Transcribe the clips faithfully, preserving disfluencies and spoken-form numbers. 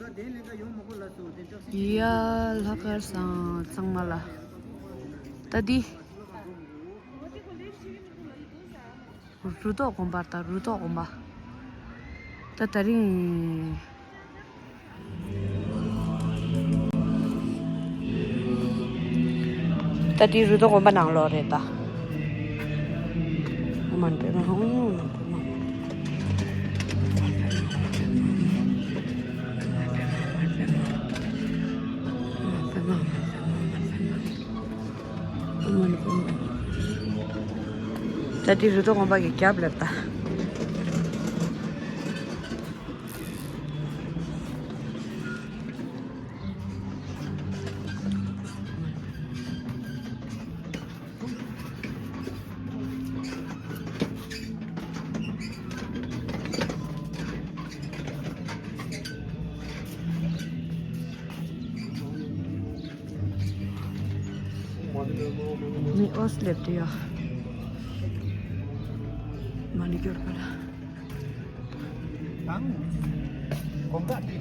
ཡ། ལྷག་དཀར་བཟང་ཚང་མ་ལ། ད་འདི་རུ་ཐོག་དགོན་པ། ད་རུ་ཐོག་དགོན་པ། ད་དེ་རིང་ད་འདི་རུ་ཐོག་དགོན་པ་ནང་ལོགས་རེད་ད། ཨོཾ་མ་ཎི་པདྨེ་ཧཱུྃ། ཨོཾ་མ་ཎི་པདྨེ་ཧཱུྃ། ད་འདི་རུ་ཐོག་དགོན་པ་གི་རྒྱབ་ལ་ད། མི་ཨོ་སླེབས་དུས་ཡ། མ་ཎི་སྐྱོར་པ་ལ། དང་། གོམ་ཁ་སྟེ།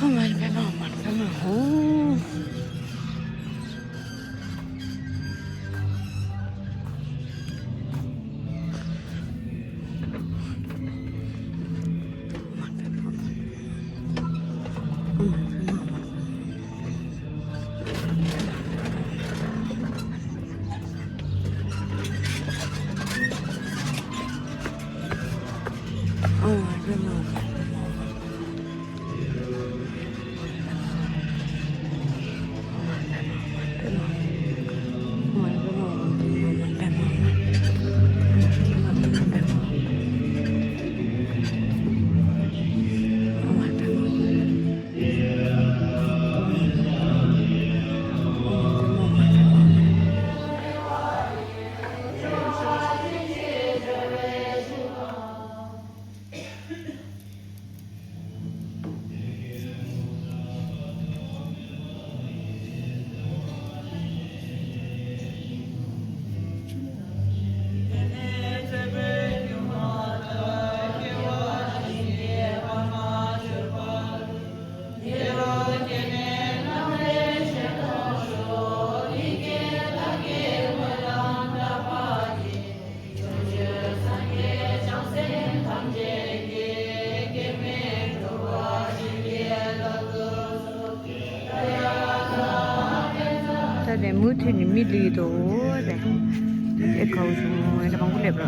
ཨོཾ་མ་ཎི་པདྨེ་ཧཱུྃ། ཨོཾ་མ་ཎི་པདྨེ་ཧཱུྃ། ད་དེ་མུ་མཐུད་ནས་མི་ལི་དོ་རེད། ཨེ་ཁའུ་ཆུང་ཨེ་འདྲ་མང་པོ་སླེབས་ར།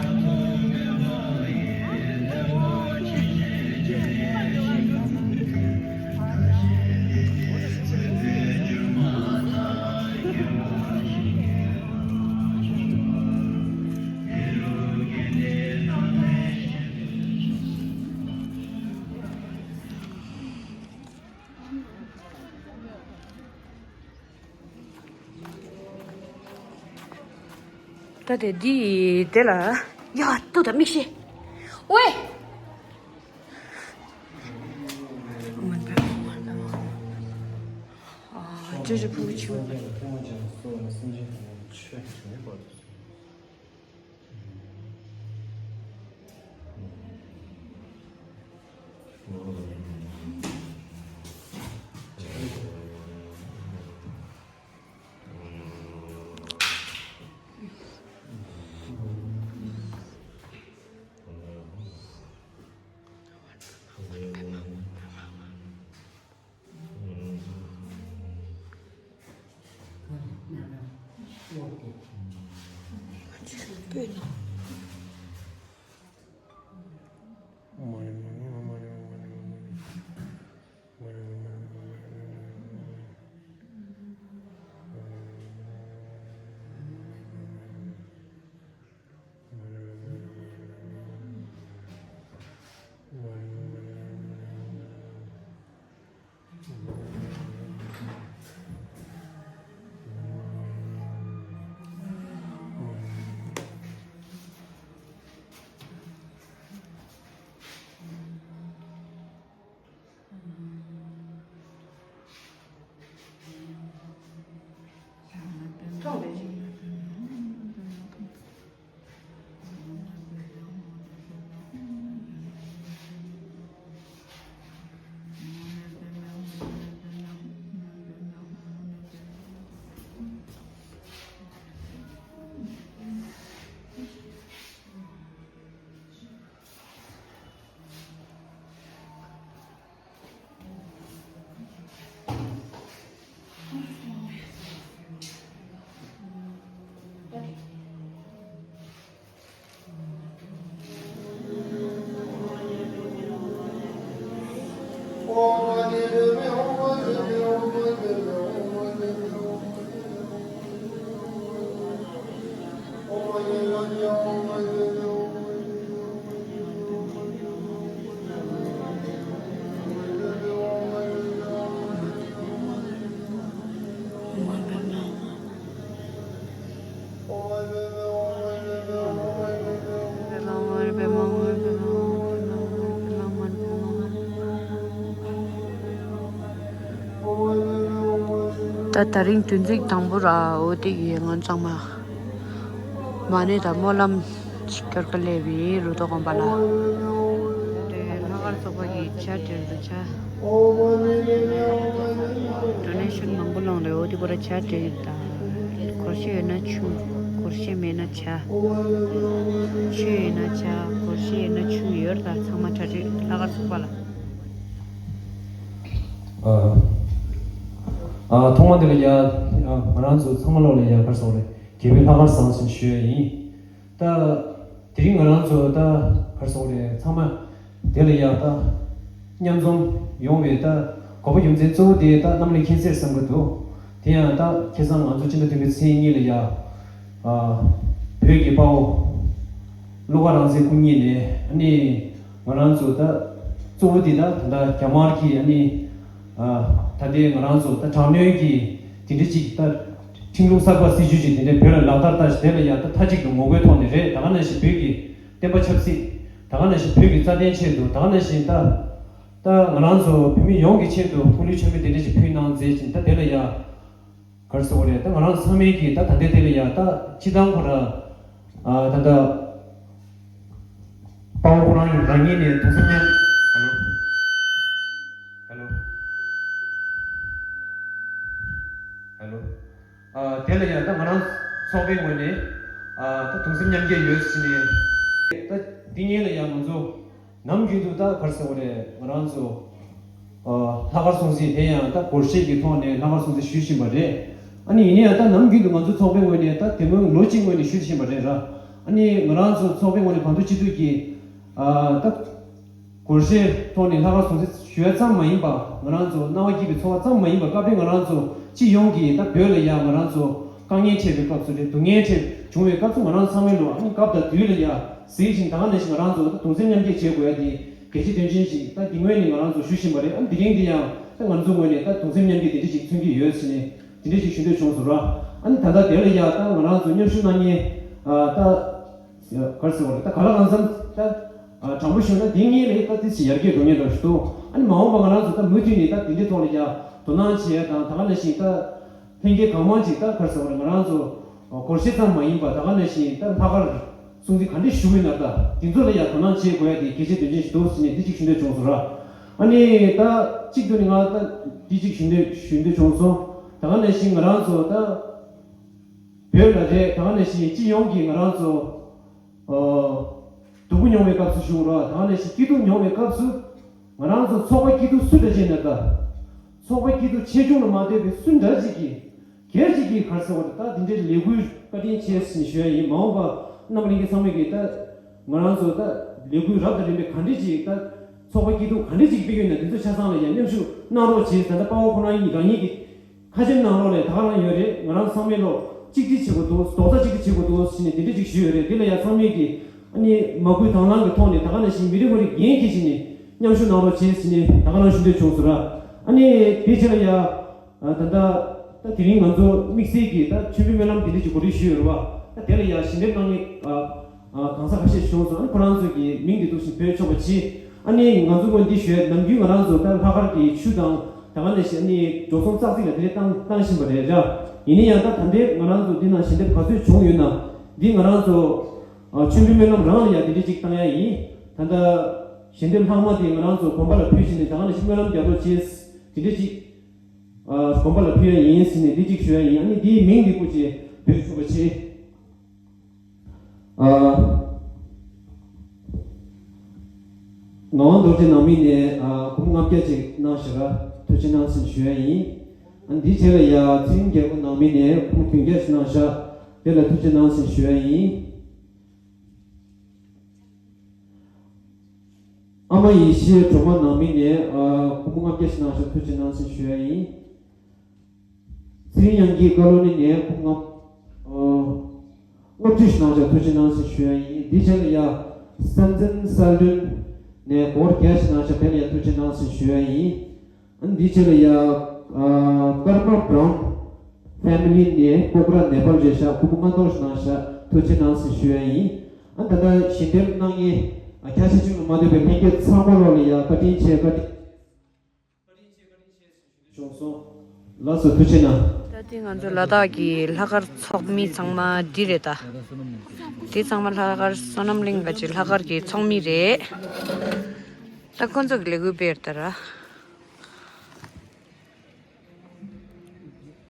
ད་དེ་འདི་དེ་ལ་ཡ་ལྟོས་དང་མིག་ཤེས། ཝེ། ཨ་ཅོ་ཅོ་ཕུ་ཆུ། ཐོག་རེ་ཞིག་ད་ད་རིང་བདུན་ཚིགས་དང་པོ་ར། འོ་དེ་གི་ང་ཚང་མ་མ་ཎི་དང་སྨོན་ལམ་ཅིག་སྐྱོར་ག་སླེབས་པའི་རུ་ཐོག་དགོན་པ་ལ། དེ་ལྷག་དཀར་ཚོགས་པ་གི་ཕྱག་བྲིས་འདུག་ཕྱག་ཌོ་ནེ་ཤན་མང་པོ་བླངས་རེད། འོ་དེ་ཁོ་ར་ཕྱག་བྲིས་ད། སྒོར་གཞས་ཡོད་ན་ཆུ། སྒོར་གཞས་མེད་ན་ཇ། ཆུ་ཡོད་ན་ཇ། སྒོར་གཞས་ཡོད་ན་ཆུ་ཡོད་རེད། ད་ཚང་མ་གྲ་སྒྲིག་ལྷག་དཀར་ཚོགས་པ་ལ། ཨ། ཨ། ཐོག་མ་དེ་ལ་ཡ། ཨ། ང་རང་ཚོ་ཚང་མ་ལོག་ལ་ཡ་གར་སོང་རེད། དགེ་བའི་ལྷག་དཀར་བཟང་ཞིང་ཞུ་ཡ་ཡིན། ད། དེ་རིང་ང་རང་ཚོ་ད་གར་སོང་རེད། ཚང་མ་དེ་ལ་ཡ་ད་མཉམ་འཛོམས་ཡོང་བའི་ད་དགོས་པ་རྒྱུ་མཚན་གཙོ་བོ་དེ་ད་རྣམ་གླིང་མཁྱེན་གསལ་བསམ་གྱི་འདུག་དེ་ཡང་ད་ཁ་སང་ང་ཚོ་སྤྱི་ཟླ་བདུན་པའི་ཚེས་གཉིས་ལ་ཡ། ཨ། བོད་ཀྱི་དཔའ་བོ་བློ་དགའ་རང་བཙན་སྐུ་ཉིད་ནས་ཨ་ནི། ང་རང་ཚོ་ད་གཙོ་བོ་འདི་ད་ད་ལྟ་རྒྱ་དམར་གྱིས་ཨ་ནི། ཨ། ད་ལྟའི་ང་རང་ཚོ་ད་དྲག་གནོན་གྱི་དེ་འདྲ་ཅིག་ད་ཁྲིམས་ལུགས་གསར་པ་སྲིད་བྱུས་ཅིག་དེ་འདྲ་བོད་ལ་ལག་བསྟར་བསྟར་ཞིང་། དེ་ལ་ཡ་ད་མཐའ་གཅིག་ཏུ་ངོ་རྒོལ་ཐོག་ནས་རེད། ད་ག་ནང་བཞིན་བོད་ཀྱི་བསྟན་པ་ཆབ་སྲིད། ད་ག་ནང་བཞིན་བོད་ཀྱི་རྩ་དོན་ཆེད་དུ། ད་ག་ནང་བཞིན་ད་ད་ང་རང་ཚོ་བོད་མི་ཡོངས་ཀྱི་ཆེད་དུ་ཐུགས་ལུས་མཆོད་མེ་དེ་འདྲ་ཅིག་ཕུལ་གནང་མཛད་ཅིང་། ད་དེ་ལ་ཡ། ག་རེ་ཟེར་དགོས་རེད། ད་ང་རང་ཚང་མས་ཀྱིས་ད་ད་ལྟའི་དེ་ལ་ཡ་ད་སྤྱི་བཏང་ཁོ་ར། ཨ། ད་ལྟ་དཔའ་བོ་ཁོ་རང་གི་རང་ཉིད་ནས་གདུང་སེམས་མཉམ། ཧ་ལོ། ཧ་ལོ། ཧ་ལོ། ཨ། དེ་ལ་ཡ་ད་ང་རང་ཚོགས་པའི་ངོས་ནས། ཨ། ད་གདུང་སེམས་མཉམ་སྐྱེད་ཡོད་ཟེར་ནས། ད་འདི་ཉིད་ལ་ཡ་ང་ཚོ། ནམ་རྒྱུན་དུ་ད་ག་རེ་ཟེར་དགོས་རེད། ང་རང་ཚོ། ཨ། ལྷག་དཀར་སྲུང་བརྩི་དེ་ཡང་ད་སྒོར་གཞས་ཀྱི་ཐོག་ནས་ལྷག་དཀར་སྲུང་བརྩི་ཞུ་བཞིན་པ་རེད། ཨ་ནི་ཡིན་ན་ཡང་ད་ནམ་རྒྱུན་དུ་ང་ཚོ་ཚོགས་པའི་ངོས་ནས་ད་དེ་སྔོན་ལོ་གཅིག་སྔོན་ནས་ཞུ་བཞིན་པ་རེད་ར། ཨ་ནི་ང་རང་ཚོ་ཚོགས་པའི་ངོས་ནས་བར་དུ་སྤྱི་འཐུས་ཀྱིས། ཨ། ད་སྒོར་གཞས་ཐོག་ནས་ལྷག་དཀར་སྲུང་བརྩི་ཞུ་ཡ་ཙམ་མ་ཡིན་པ། ང་རང་ཚོ་སྣང་བ་སྐྱིད་པའི་ཚོར་བ་ཙམ་མ་ཡིན་པ། སྐབས་རེ་ང་རང་ཚོ་སྤྱི་ཡོངས་ཀྱིས་ད་བོད་ལ་ཡ་ང་རང་ཚོ་དཀའ་ངལ་འཕྲད་པའི་སྐབས་སུ་རེད། སྡུག་བསྔལ་འཕྲད་བྱུང་བའི་སྐབས་སུ། ང་རང་ཚང་མའི་ལོ། ཨ་ནི་སྐབས་དང་དུས་ལ་ཡ་གཟིགས་ཤིང་། ད་ག་ནང་བཞིན་ང་རང་ཚོ་ད་གདུང་སེམས་མཉམ་སྐྱེད་བྱེད་དགོས་ཡ་དེ་གལ་ཆེ་དོན་ཆེན་ཞིག་ད་འདི་ངོས་ནས་ང་རང་ཚོ་ཞུ་བཞིན་པ་རེད། ཨ་ནི་དེ་རིང་འདི་ཡང་ད་ང་ཚོ་ངོས་ནས་ད་གདུང་སེམས་མཉམ་སྐྱེད་དེ་འདྲ་ཞིག་མཚོན་གྱི་ཡོད་ཟེར་ནས་དེ་འདྲ་ཞིག་ཞུ་འདོད་བྱུང་སོང་ར། ཨ་ནི་ད་ལྟ་དེ་ལ་ཡ་ད་ང་རང་ཚོ་མཉམ་ཞུགས་གནང་མཁན། ཨ། ད་ག་རེ་ཟེར་བ་རེད། ད་ག་ལ་གང་འཚམ་ད། ཨ། དྲང་པོ་ཞུས་ན་འདི་གཉིས་ལས་ད་དེ་ཞིག་ཡར་རྒྱས་འགྲོ་མཁན་འདྲ་ཞིག་འདུག་ཨ་ནི་མ་འོངས་པ་ང་རང་ཚོ་ད་མུ་མཐུད་ནས་ད་དེ་འདྲའི་ཐོག་ལ་ཡ་དོ་སྣང་བྱེད་ཡ་དང་། ད་ག་ནང་བཞིན་ད། ལྷན་རྒྱས་གང་མང་ཅིག་ད་ག་རེ་ཟེར་བ་རེད། ང་རང་ཚོ་སྒོར་གཞས་ཙམ་མ་ཡིན་པ། ད་ག་ནང་བཞིན་ད་ལྷག་དཀར་སྲུང་བརྩི་ག་འདྲས་ཞུ་གི་ཡོད་ན། ད་དེ་ཚོ་ལ་ཡང་དོ་སྣང་བྱེད་དགོས་ཡ་དེ་གལ་ཆེ་དོན་ཆེན་ཞིག་འདུག་ཟེར་ནས་འདི་གཅིག་ཞུ་འདོད་བྱུང་སོང་ར། ཨ་ནི་ད་གཅིག་ཏུ་ནི་ང་ད་འདི་གཅིག་ཞུ་འདོད་ཞུ་འདོད་བྱུང་སོང་། ད་ག་ནང་བཞིན་ང་རང་ཚོ་ད་བོད་ལ་རེད། ད་ག་ནང་བཞིན་སྤྱི་ཡོངས་ཀྱི་ང་རང་ཚོ། ཨ། སྡུག་པོ་མྱོང་བའི་སྐབས་སུ་ཞུ་ར། ད་ག་ནང་བཞིན་སྐྱིད་སྡུག་མྱོང་བའི་སྐབས་སུ། ང་རང་ཚོ་ཚོགས་པ་སྐྱིད་སྡུག་སུ་འདྲ་ཅིག་ན་ད། ཚོགས་པ་སྐྱིད་སྡུག་ཆེ་ཆུང་ལ་མ་ལྟོས་པའི་སུ་འདྲ་ཅིག་གིས། སྒེར་གཅིག་གིས་ག་རེ་ཟེར་བ་རེད། ད་འདི་འདྲའི་ལས་འགུལ་བཀའ་དྲིན་ཆེ་ཟེར་ནས་ཞུ་ཡ་ཡིན། མ་འོངས་པ་རྣམ་པ་ལྷན་རྒྱས་ཚང་མས་ཀྱིས་ད་ང་རང་ཚོ་ད་ལས་འགུལ་རབ་དང་རིམ་པའི་ག་འདྲས་ཅིག་ད་ཚོགས་པ་སྐྱིད་སྡུག་ག་འདྲས་ཅིག་སྤེལ་གྱི་ཡོད་ན། འདི་ཚོ་ཆ་ཚང་ལ་ཡང་མཉམ་ཞུགས་གནང་རོགས་བྱེད་ཟེར། ད་དཔའ་བོ་ཁོ་རང་ཡིན། རང་ཉིད་ཀྱི་ཁ་ཆེམས་གནང་རོགས་ལས། ད་ག་རང་ཡོད་རེད། ང་རང་ཚང་མས་ལོ་གཅིག་སྒྲིལ་བྱེད་དགོས་འདུག་རྡོག་རྩ་གཅིག་སྒྲིལ་བྱེད་དགོས་འདུག་ཟེར་ནས་དེ་འདྲ་ཅིག་ཞུས་ཡོད་རེད། དེ་ལ་ཡང་ཚང་མས་ཀྱིས་ཨ་ནི་མ་བསྐུལ་དང་བླངས་ཀྱི་ཐོག་ནས་ད་ག་ནང་བཞིན་མི་རེ་ངོ་རེ་འགན་འཁྱེར་བྱས་ནས་མཉམ་ཞུགས་གནང་རོགས་བྱེད་ཟེར་ནས་ད་ག་རང་ཞུ་འདོད་བྱུང་སོང་ར། ཨ་ནི་དེ་རྗེས་ལ་ཡ། ད་ལྟ་ད་དེ་རིང་ང་ཚོ་དམིགས་བསལ་གྱིས་ད་མཆོད་འབུལ་སྨོན་ལམ་དེ་འདྲ་ཅིག་གོ་སྒྲིག་ཞུས་ཡོད་རེད་བ། ད་དེ་ལ་ཡ་ཞལ་འདེབས་གནང་མཁན་གང་ཟག་ཁ་ཤས་བྱུང་སོང་། ཨ་ནི་ཁོ་རང་ཚོ་གི་མིང་དེ་འདུག་བཞིན་འབོད་ཆོག་པ་བྱས། ཨ་ནི་ང་ཚོ་ངོས་འདི་ཞུ་ཡ། ནམ་རྒྱུན་ང་རང་ཚོ་ད་ལྷག་དཀར་གྱི་ཆུ་དང་ད་ག་ནང་བཞིན་ཨ་ནི་འགྲོ་སོང་ཙག་ཙིག་ལ་དེ་འདྲ་བཏང་བཏང་བཞིན་པ་རེད་ར། ཡིན་ན་ཡང་ད་ད་ལྟའི་ང་རང་ཚོ་འདི་ན་ཞལ་འདེབས་ག་ཚོད་བྱུང་ཡོད་ན། འདི་ང་རང་ཚོ་ཨ་མཆོད་འབུལ་སྨོན་ལམ་རང་ལ་ཡང་འདི་འདྲ་ཅིག་བཏང་ཡ་ཡིན། ད་ལྟ་ཞལ་འདེབས་ལྷག་མ་དེ་ང་རང་ཚོ་དགོན་པ་ལ་ཕུལ་ཕྱིན་ནས་ད་ག་ནས་སྨོན་ལམ་རྒྱག་རོགས་བྱེད། འདི་འདྲ་ཅིག་ཨ་དགོན་པ་ལ་ཕུལ་ཡ་ཡིན་ཟེར་ནས་འདི་ཅིག་ཞུ་ཡ་ཡིན། ཨ་ནི་འདིའི་མིང་འདི་སྐུ་མཁྱེན་འབོད་ཆོག་པ་བྱེད། ཨ། ངག་དབང་རྡོ་རྗེ་ནང་མི་ནས་ཨ་སྒོར་མོ་ལྔ་བརྒྱ་ཅིག་གནང་བཞག་ག་ཐུགས་རྗེ་གནང་ཟེར་ཞུ་ཡ་ཡིན། ཨ་འདིའི་རྗེས་ལ་ཡ་ཚེ་རིང་རྒྱལ་པོ་ནང་མི་ནས་སྒོར་མོ་བདུན་བརྒྱ་ཞིག་གནང་བཞག་དེ་ལ་ཐུགས་རྗེ་གནང་ཟེར་ཞུ་ཡ་ཡིན། ཨ་མ་ཡེ་ཤེས་སྒྲོལ་མ་ནང་མི་ནས་ཨ་སྒོར་མོ་ལྔ་བརྒྱ་ཞིག་གནང་བཞག་ཐུགས་རྗེ་གནང་ཟེར་ཞུ་ཡ་ཡིན། ཚེ་རིང་དབྱངས་སྐྱིད་ཀ་ལོ་ནི་ནས་སྒོར་མོ་ལྔ་ཨ་ལྔ་བཅུ་ཞིག་གནང་བཞག་ཐུགས་རྗེ་གནང་ཟེར་ཞུ་ཡ་ཡིན། འདིའི་རྗེས་ལ་ཡ་སྲན་ཙེན་གསལ་སྒྲོན་ནས་སྒོར་བརྒྱ་ཞིག་གནང་བཞག་དེ་ལ་ཡ་ཐུགས་རྗེ་གནང་ཟེར་ཞུ་ཡ་ཡིན། ཨ་འདིའི་རྗེས་ལ་ཡ་ཨ་ཀརྨ་བྷྲའུན་ཕེ་མི་ལི་ནས་པོ་ཁ་ར་ནེ་པཱལ་རེད་ཤག་སྒོར་མོ་ལྔ་སྟོང་ཞིག་གནང་བཞག་ཐུགས་རྗེ་གནང་ཟེར་ཞུ་ཡ་ཡིན། ཨ་ད་ལྟ་ཞལ་འདེབས་གནང་མཁན་ཨ་ཁ་ཤས་ཅིག་ལ་མ་ལྟོས་པའི་ལྷན་རྒྱས་ཚང་མ་ལོག་ལ་ཡ་བཀའ་དྲིན་ཆེ། བཀའ་དྲིན་བྱུང་སོང་། ལགས་སོ་ཐུགས་རྗེ་གནང་། ད་ལྟ་ང་ཚོ་ལ་དྭགས་ཀྱི་ལྷག་དཀར་ཚོགས་མི་ཚང་མ་འདི་རེད་ད། འདི་ཚང་མ་ལྷག་དཀར་བསོད་ནམས་གླིང་ག་ཅི་ལྷག་དཀར་གྱི་ཚོགས་མི་རེད། ད་ཁོ་ཚོ་གི་ལས་འགུལ་སྤེལ་ད་ར།